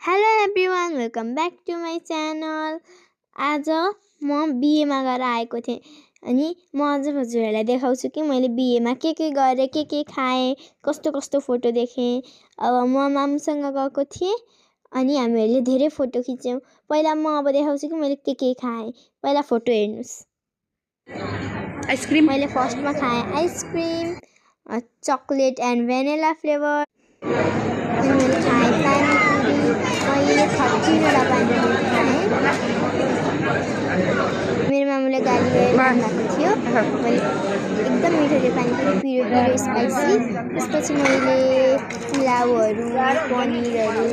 Hello everyone, welcome back to my channel. आज म बिहेमा गएर आएको थिएँ अनि म आज हजुरहरूलाई देखाउँछु कि मैले बिहेमा के गरेँ, के खाएँ, कस्तो कस्तो फोटो देखेँ। अब म मामुसँग गएको थिएँ अनि हामीहरूले धेरै फोटो खिच्यौँ। पहिला म अब देखाउँछु कि मैले के खाएँ। पहिला फोटो हेर्नुहोस्। आइसक्रिम मैले फर्स्टमा खाएँ ice cream, chocolate and vanilla flavour. अनि मैले खाएँ पानीपुरी। मैले 30वटा पानीपुरी खाएँ। मेरो मामुले गाली गरिरहनु भएको थियो। मैले एकदम मिठो थियो पानीपुरी, पिरो स्पाइसी। त्यसपछि मैले पुलाउहरू, पनिरहरू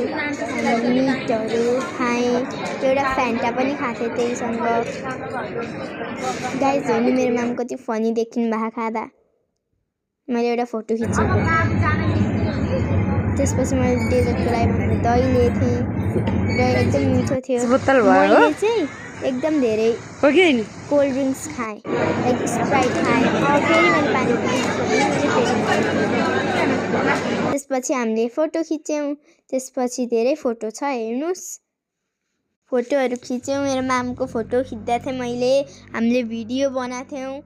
अनि मिटहरू खाएँ। एउटा फ्यान्टा पनि खाएको थिएँ त्यहीसँग। गाइज हेर्नु, मेरो मामु कति फनी देखिनु भएको खाँदा। मैले एउटा फोटो खिचेको। त्यसपछि मैले डेजर्टको लागि भनेर दही लिएको थिएँ। दही एकदम मिठो थियो। मैले चाहिँ एकदम धेरै कोल्ड ड्रिङ्क्स खाएँ, लाइक स्प्राइट खाएँ। फेरि मैले पानीपुरी त्यसपछि हामीले फोटो खिच्यौँ। त्यसपछि धेरै फोटो छ, हेर्नुहोस्। फोटोहरू खिच्यौँ। मेरो मामुको फोटो खिच्दा थिएँ मैले। हामीले भिडियो बनाएको थियौँ।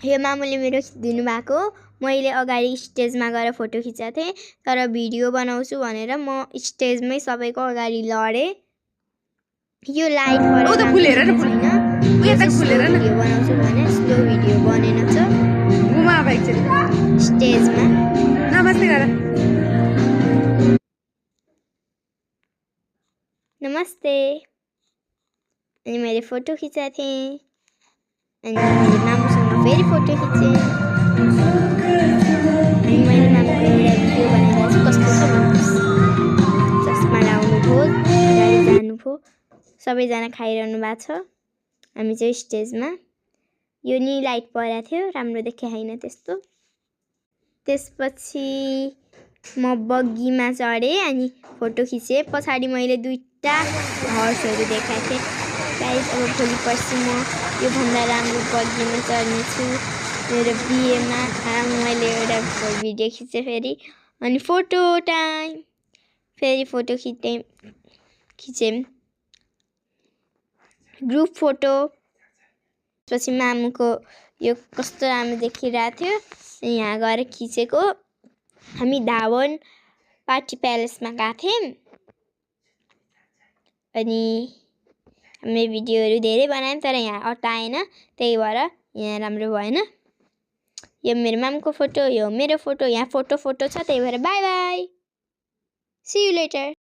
यो मामुले मेरो खिचिदिनु भएको। मैले अगाडि स्टेजमा गएर फोटो खिचेको थिएँ, तर भिडियो बनाउँछु भनेर म स्टेजमै सबैको अगाडि लडेँ। यो लाइट भिडियो बनाउँछु भने स्लो भिडियो बनेन छ स्टेजमा। नमस्ते। अनि मैले फोटो खिचेको थिएँ अनि मैले मामुसँग फेरि फोटो खिचेँ। अनि मैले मामुको एउटा भिडियो बनाइरहेको छु, कस्तो छ भन्नुहोस्। चस्मा लाउनुभयो, अगाडि जानुभयो, सबैजना खाइरहनु भएको छ। हामी चाहिँ स्टेजमा। यो नि लाइट परेको थियो, राम्रो देखे होइन त्यस्तो। त्यसपछि म बग्गीमा चढेँ अनि फोटो खिचेँ। पछाडि मैले 2टा हर्सहरू देखाएको थिएँ। गाइस, अब भोलि पर्सि म योभन्दा राम्रो बग्गीमा चढ्नेछु मेरो बिहेमा। मैले एउटा भिडियो खिचेँ फेरि। अनि फोटो टाइम। फेरि फोटो खिचेँ ग्रुप फोटो। त्यसपछि मामुको यो कस्तो राम्रो देखिरहेको थियो, यहाँ गएर खिचेको। हामी धावन पार्टी प्यालेसमा गएको थियौँ अनि हामीले भिडियोहरू धेरै बनायौँ, तर यहाँ अटाएन, त्यही भएर यहाँ राम्रो भएन। यो मेरो मामुको फोटो, यो मेरो फोटो, यहाँ फोटो छ, त्यही भएर bye bye, see you letter.